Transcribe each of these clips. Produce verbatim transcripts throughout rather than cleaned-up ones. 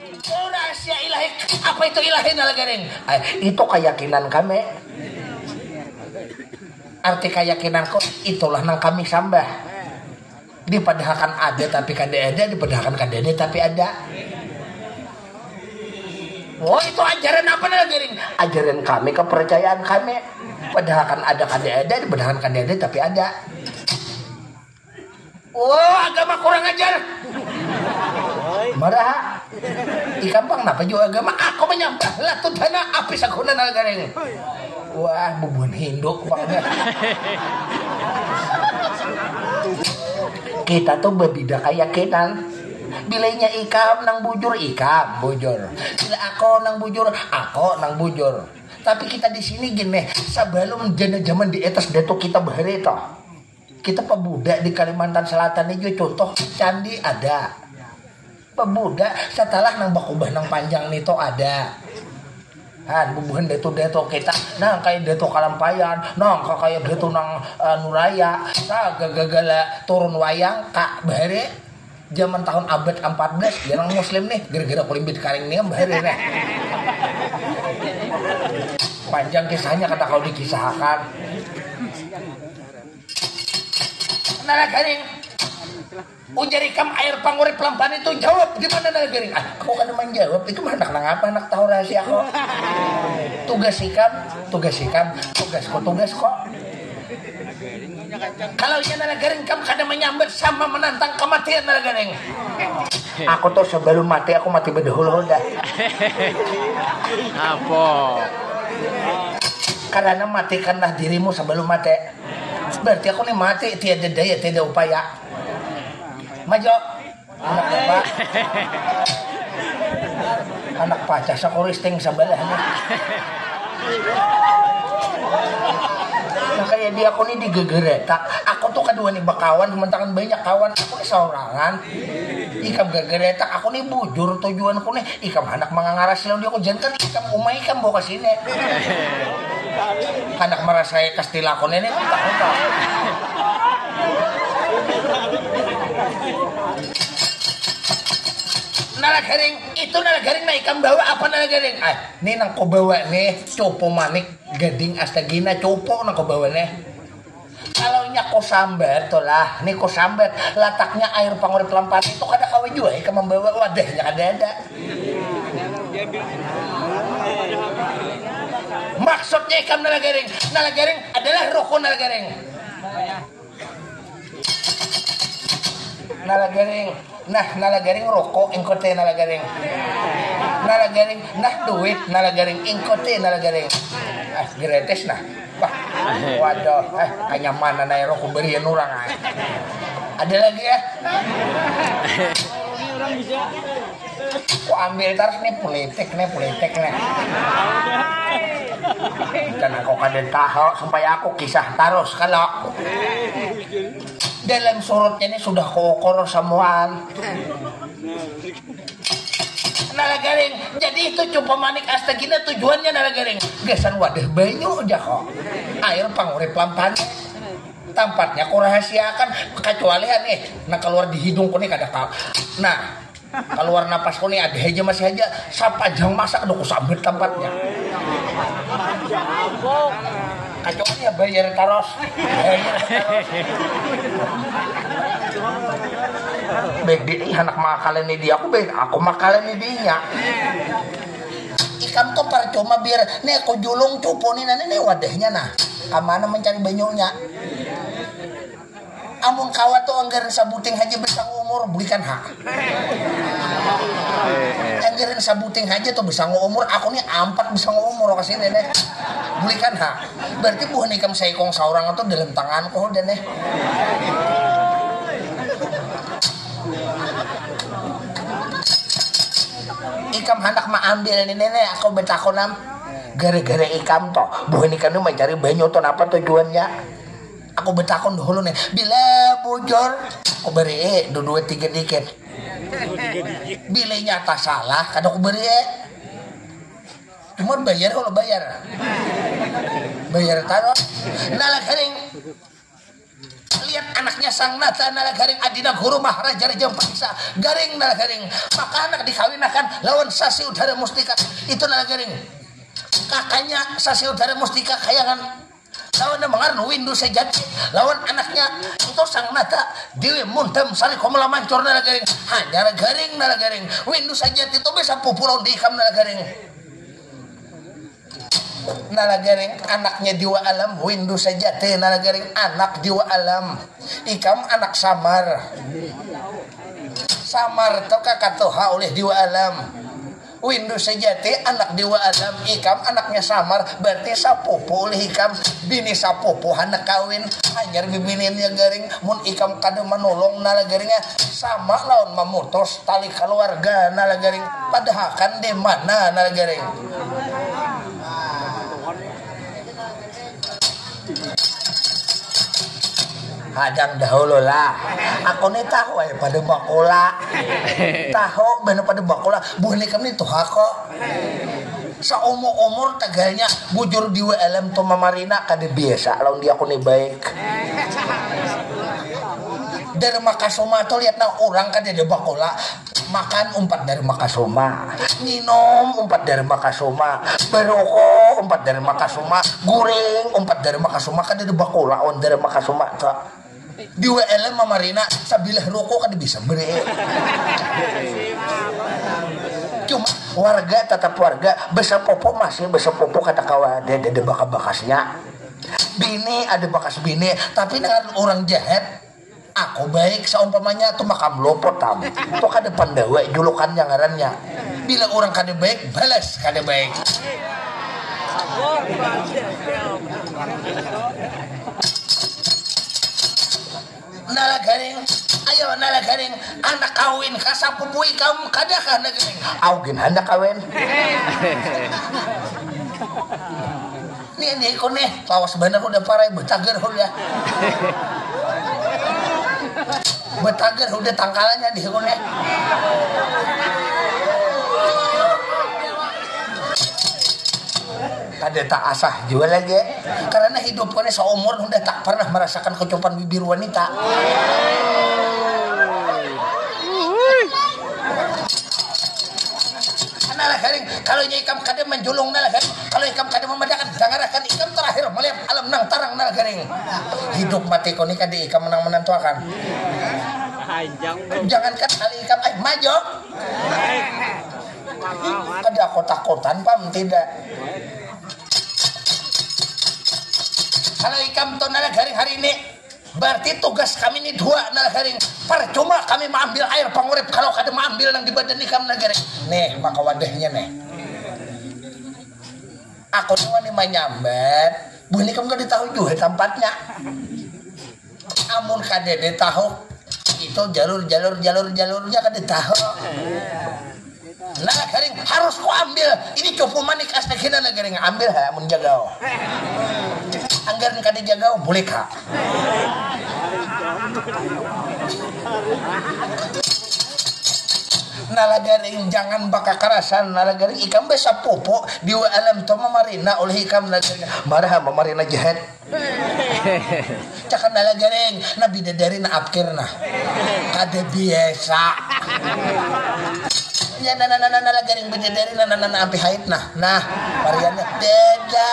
Oh, rahasia ilahi. Apa itu ilahi, Nalagaring? Eh, itu keyakinan kami. Arti keyakinanku, itulah nang kami sambah. Dipadahakan ada tapi kada ada, dipadahakan kada ada tapi ada. Oh, itu ajaran apa, Nalagaring? Ajaran kami, kepercayaan kami. Padahakan ada kada ada, dipadahakan kada ada tapi ada. Oh, agama kurang ajar. Marah. Ikam pang napa jua agama? Aku menyembah Latudana api saguna, Nalagaring. Wah, bubuhan Hindu pang. Kita tuh berbeda keyakinan. Bilanya ikam nang bujur, ikam bujur. Bila aku nang bujur, aku nang bujur. Tapi kita di sini gini, sebelum jana zaman di atas datu kita bahari toh. Kita pemuda di Kalimantan Selatan ini juga contoh candi ada. Pemuda setelah nang bakubah nang panjang nih toh ada. Han, bubuhan datu-datu kita, nang kayak datu Kalampayan, nang kayak datu nang uh, Nuraya, nah, gagagala turun wayang kak bahari zaman tahun abad empat belas, dia nang muslim nih, gara-gara kulimbit karing nih bahari nih. Panjang kisahnya kata kau dikisahkan. Nalagaring, ujar ikam air pangurip lampani tu jawab di mana, Nalagaring? Ah, aku kada menjawab, itu mah anak nang apa, anak tahu rahasia kok. Tugas ikam, tugas ikam, tugas kok, tugas kok. Kalau iya, Nalagaring, ikam kada menyambat sama menantang kematian, Nalagaring. Aku tuh sebelum mati, aku mati berdahulu dah. Apa? Karena matikanlah dirimu sebelum mati. Berarti aku nih mati, tiada daya, tiada upaya. Maju. Anak apa? Anak pacah sakuristing sebelah nih. Nah, kayak dia aku nih digegeretak. Aku tuh kedua nih bakawan, sementara banyak kawan. Aku nih seorangan. Ikam gegeretak, aku nih bujur tujuanku nih. Ikam anak mengangaras lawan dia, aku jangan kan ikam umai ikam bawa ke sini. Anak merasai kastil aku nenek, entah apa. Nalagaring, itu Nalagaring, nah ikam bawa apa Nalagaring? Ah, ini nang kau bawa nih, copo manik, gading astagina, copo nang kau bawa nih. Kalau nya kau sambat tuh lah, nih kau sambat, lataknya air pangurip lampani itu kada kawa jua ikam membawa wadahnya kada ada. Maksudnya ikam Nalagaring, Nalagaring adalah rukun Nalagaring. Nalagaring, nah Nalagaring rokok ingkote Nalagaring. Nalagaring, nah duit Nalagaring ingkote Nalagaring. Ah, gratis nah. Bah, waduh, eh, kenyamanan air rokok berian orang ah. Ada lagi ya? Aku ambil terus nih politik nih politik nih. Dan aku kada tahu supaya aku kisah terus kalau dalam surutnya ini sudah kokoh semua. Nalagaring, jadi itu cupa manik astagina tujuannya Nalagaring. Gasan wadah banyu aja kok. Air pangurip lampani. Tampatnya kurahasiakan kecuali nih, nah keluar di hidungku nih kada kau. Nah, keluar napasku nih ada aja masih aja sapajang masa kada kusambut tempatnya. Kecuali ya bayar taros. Bayar taros. Baik di ih, anak makalani dia aku baik aku makalani dinya. Ikam tuh percuma biar nih aku julung cupu nih nani nih wadahnya nah. Kamana mencari banyunya? Amun kawa tuh anggaran sabuting haja besang umur bulikan ha. Anggaran sabuting haja tuh besang umur aku nih ampat besang umur ke sini deh. Bulikan ha. Berarti buhan ikam saikong saurang tuh dalam tanganku deh nih. Ikam hendak maambil ini nih aku betakon am. Gara-gara ikam toh buhan ikam nih mencari banyu tuh apa tujuannya? Aku betakon dahulu nih, bila bujur aku beri dua tiga dikit. Bila nyata salah kada aku beri. Cuma bayar kalau bayar. Bayar taruh. Nah lah kering. Lihat anaknya Sang Nata Nala Garing, adina Guru Maharaja Raja Pangsa Garing Nala Garing. Maka anak dikawinakan lawan Sasi Udara Mustika. Itu Nala Garing. Kakaknya Sasi Udara Mustika Kayangan. Lawan nang ngaran Windu Sejati. Lawan anaknya itu Sang Nata Dewi Mundam Sari Komala Mancur Nala Garing. Hanyar Garing Nala Garing. Windu Sejati itu bisa pupulon di ikam Nala Garing. Nala Garing anaknya Diwa Alam, Windu Sejati Nala Garing anak Diwa Alam. Ikam anak samar. Samar tu kakatuha oleh Diwa Alam. Windu Sejati anak Diwa Alam, ikam anaknya samar, berarti sapupu oleh ikam, bini sapupu handak kawin, hanyar bibininya Garing, mun ikam kada manulung Nala Garing, sama lawan mamutus tali kaluarga Nala Garing. Padahakan di mana Nala Garing? Hadang dahulu lah. Aku ni tahu aja pada bakula. Tahu benar pada bakula. Buhan ikam ni tuha kok. Seumur-umur tegalnya bujur di W L M tu mamarina kada biasa lawan dia aku ni baik. Dari Makasuma tu lihat nah orang kada ada bakula. Makan umpat dari Makasuma, minum umpat dari Makasuma, berokok umpat dari Makasuma, guring umpat dari Makasuma, kada ada bakulaon dari Makasuma tu. Di W L M mamarina sabilah rokok kada bisa beri. Cuma warga tetap warga, besepupu masih besepupu, kada kawa ada ada bakabakasnya. Bini ada bakas bini, tapi dengan orang jahat. Aku baik saumpamanya tu makam lopot tam. Tu kada pandawa julukannya ngarannya. Bila orang kada baik, balas kada baik. Nala garing, ayo nala garing, anak kawin kasapupu ikam kada kah nala garing? Au gin handak kawin. Nih nih ikun nih, lawas banar udah parai betager udah. Betager udah tangkalannya di ikun nih. Kada tak asah juga lagi. Karena hidup ini seumur udah tak pernah merasakan kecupan bibir wanita. Nala garing, kalau nya ikam kada menjulung nala garing, kalau ikam kada memadakan, dangarakan ikam terakhir melihat alam nang tarang nala garing. Hidup mati kau ni kada ikam menang menantuakan. Jangankan kali ikam, ay maju. Kada aku takutan pam tidak. Kalau ikam tu nala garing hari ini, berarti tugas kami ni dua nala garing. Percuma kami maambil air pangurip kalau kada maambil nang di badan ikam nala garing. Nih maka wadahnya nih. Aku ni wani manyambat, buhan ikam kada tahu juga tempatnya. Amun kada ada tahu itu jalur jalur jalur jalurnya kada tahu. Nah garing harus ku ambil ini cupu manik asli kena nah garing ambil ha mun jagau. Anggaran kada jagau boleh kak. Nala garing jangan bakakarasan nala garing ikam besa pupu di alam tu mamarina oleh ikam nala garing marah mamarina jahat. Cakap nala garing, nah bidadari nah apkir nah. Kada biasa. Ya nah nah nah nah nala garing bidadari nah nah nah nah ampi haid nah. Nah, variannya beda.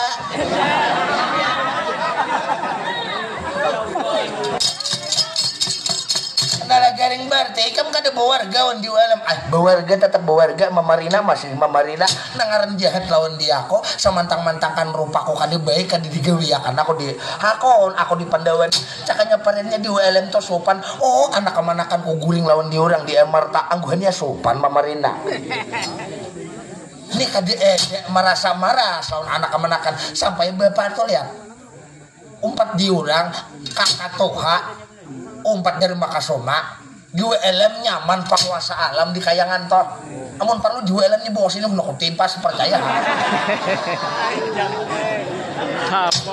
Nala garing berarti ikam kada bawarga wan di alam. Ah, bawarga tetap bawarga, mamarina masih mamarina. Nangaran jahat lawan dia ko, samantang-mantangkan rupaku kada baik, kada digawiakan aku di hakon, aku di pandawan. Cakanya parinnya di W L M to sopan. Oh, anak kamanakan ku guring lawan di orang di M R T, angguhannya sopan mamarina. Ini kada ada marasa maras lawan anak kamanakan sampai bapak tuh lihat. Umpat di orang, kakak toha, umpat dari Makasoma, di W L M nyaman penguasa alam di kayangan toh. Amun perlu di W L M ni bawa sini nak timpas percaya.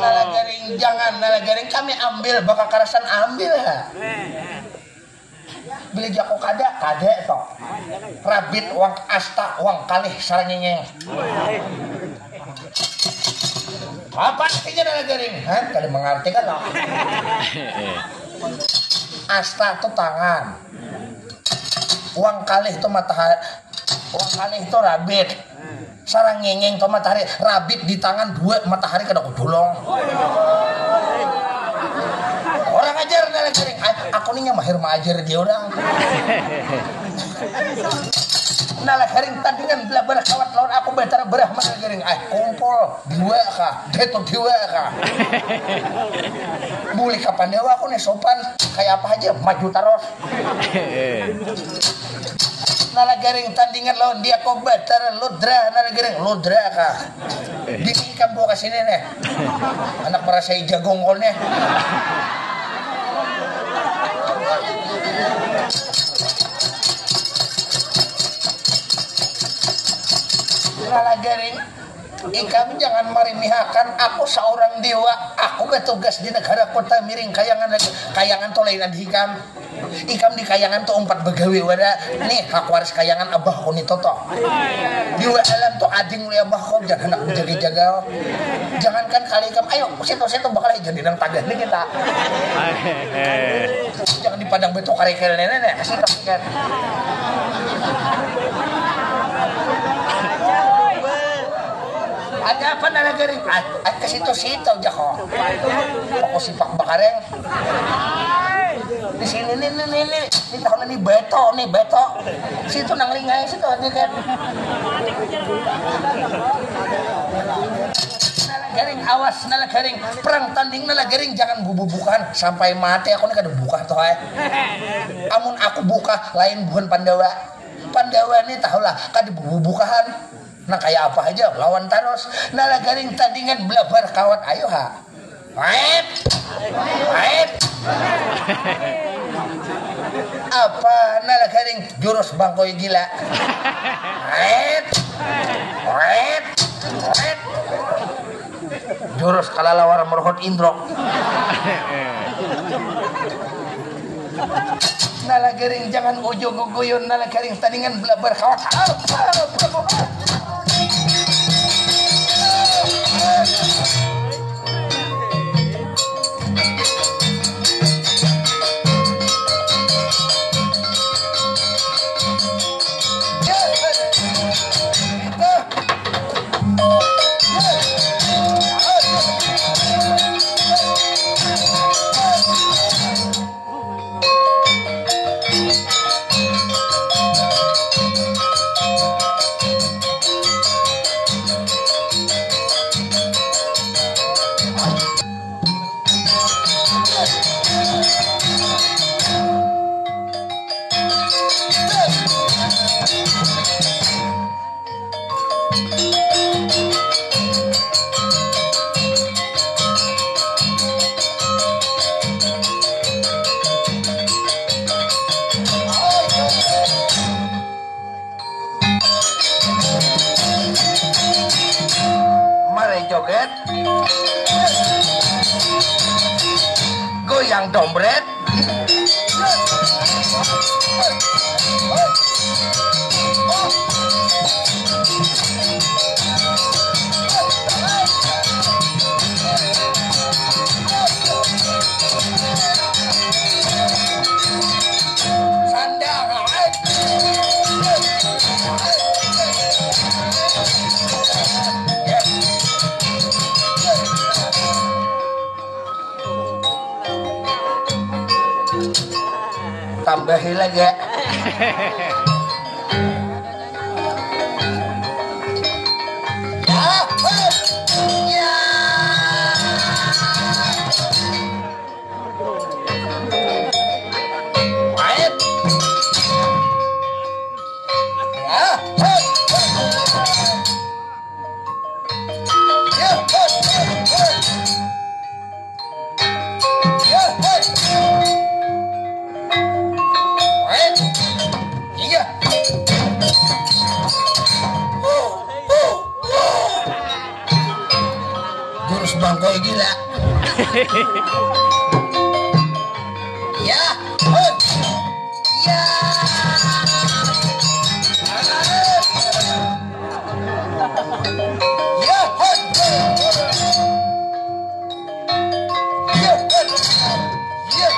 Nala garing jangan, nala garing kami ambil bakakarasan ambil ha. Bila jaku kada, kada toh. Rabit wang asta wang kalih saranginging. Apa artinya nala garing? Hah? Kada mengerti kan loh. Asta tu tangan. Wangkalih tu matahari. Wangkalih tu rabit. Sarangengeng tu matahari. Rabit di tangan dua, matahari kada kudulung. Orang ajar Nala Garing. Ai, aku ni nya mahir maajar dia orang. Nala Garing tandingan belabar kawat lawan aku, Batara Brahma Nala Garing. Ai, kumpul. Dua kah? Deto dua kah? Bulih kapan dewa aku nih sopan. Kayak apa aja maju terus. Nala Garing tandingan lawan dia, kau Batara Ludra, Nala Garing Ludra kah? Bini ikam bawa ke sini nih. Anak merasai jagung kau nih. Nala Garing. Ikam jangan marimihakan aku seorang dewa. Aku bertugas di negara kota miring kayangan lagi. Kayangan tu lain adi ikam. Ikam di kayangan tu umpat begawi wada. Nih, hak waris kayangan abah aku ni toto. Dewa alam tu ading lu abah kau, jangan hendak bejaga-jaga. Jangankan kali ikam, ayo situ-situ bakal jadi nang tagah nih kita. Jangan dipandang betul karikil nenek nih. Situ kan. Ada apa Nala Garing? Ah, ah, ke situ-situ aja kok. Aku sipak bakareng. Di sini nih, nih, nih, nih. Ini tahun ini beto, nih beto. Situ nang lingai situ aja kan. Nala Garing, awas Nala Garing. Perang tanding Nala Garing, jangan bububukan sampai mati. Aku nih kada buka tuh, eh. Amun aku buka, lain bukan Pandawa. Pandawa nih tahulah, kada bububukahan. Nah, kayak apa aja lawan terus. Nala Garing tandingan belabar kawat, ayo ha. Wait. Wait. Apa Nala Garing jurus bangkoi gila. Wait. Wait. Wait. Jurus kalalawar meruhut indro. Nala Garing jangan ujo guguyun, Nala Garing tandingan belabar kawat. Mari joget. Goyang dompret. Sandang. Tambahi lagi. Jurus bangkoi gila. Ya, hut. Ya. Ya, hut. Ya, hut. Ya.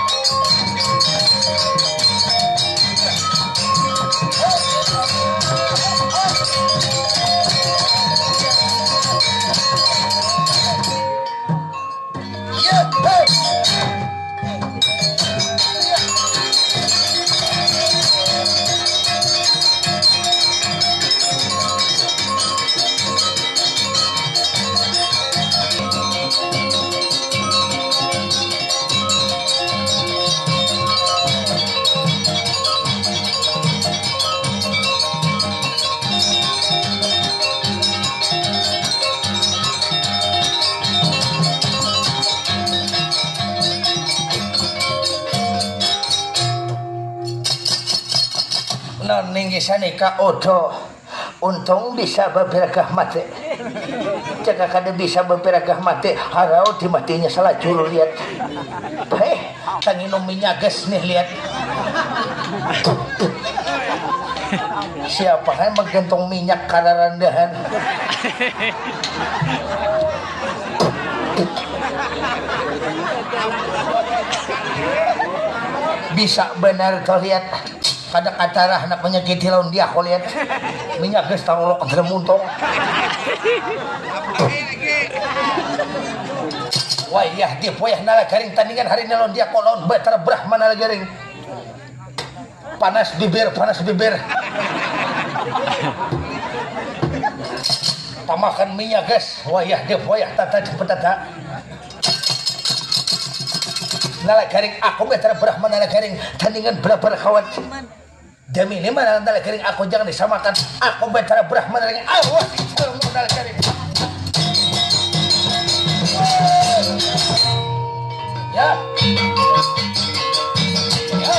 Ning kisah nika odo. Untung bisa babiragah mati. Jika kada bisa babiragah mati, harau dimatinya salajur lihat. Heh, tanginum minyak gas nih lihat. Siapa kan menggantung minyak kararandahan? Bisa benar tuh lihat. Kada katarah nak menyakiti lawan dia kulit. Minyak gas tarulok dalam muntung. Wayah di wayah nala garing tandingan hari ini lawan dia kok lawan Batara Brahma nala garing. Panas bibir, panas bibir. Tamakan minyak gas. Wayah di wayah tata di petata. Nala garing aku Batara Brahma nala garing tandingan belabar kawan. Demi lima dalam tali kering aku jangan disamakan. Aku Batara Brahma dari awas ilmu dalam kering. Ya. Ya.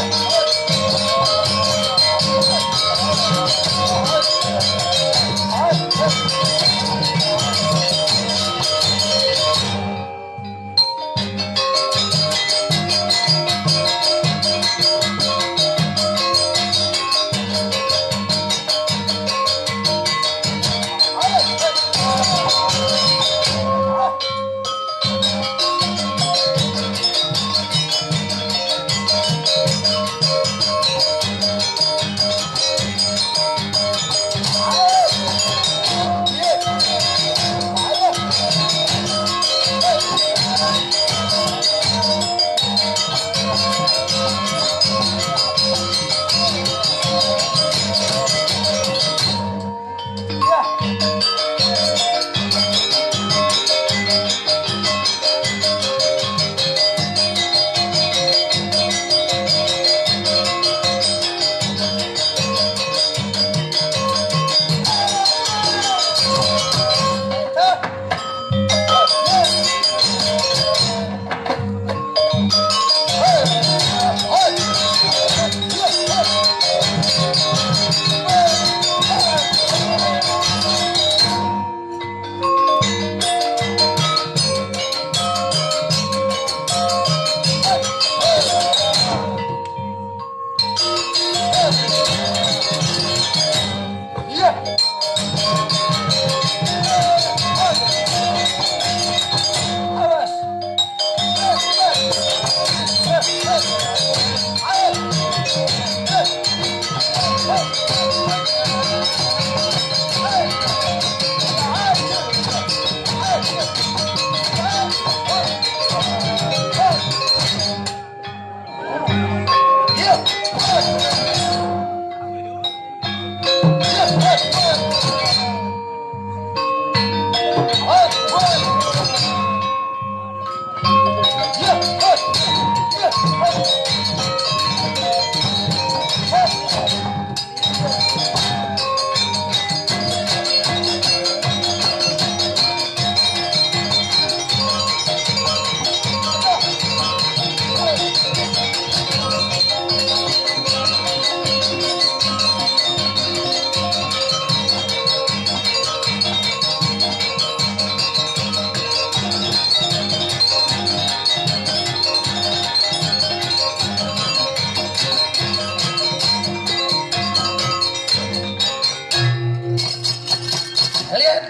Lihat.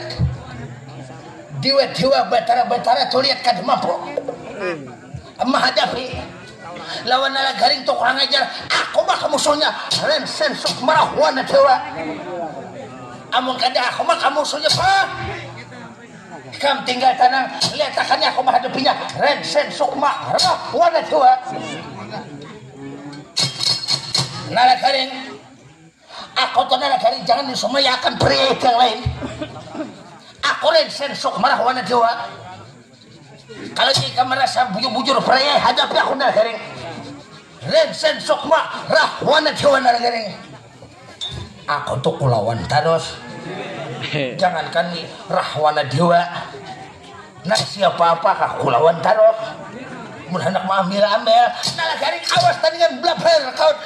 Dewa-dewa, batara-batara tu lihat kada mampu mahadapi lawan nala garing tu kurang ajar. Aku mah musuhnya Raden Sukma Rahwana Dewa. Amun kada aku mah musuhnya, Pak. Kam tinggal tanang, lihat akannya aku menghadapinya. Raden Sukma Rahwana Dewa. Nala garing. Aku tu nala garing jangan disumayakan pria yang lain. Aku Raden Sukma Rahwana Dewa. Kalau jika merasa bujur-bujur pria, hadapi aku nala garing. Raden Sukma Rahwana Dewa nala garing. Aku tu kulawan tarus. Jangankan ni Rahwana Dewa. Nah, siapa apa kah kulawan tarus. Mun handak maambil-ambil, nala garing awas tandingan blabar kawan.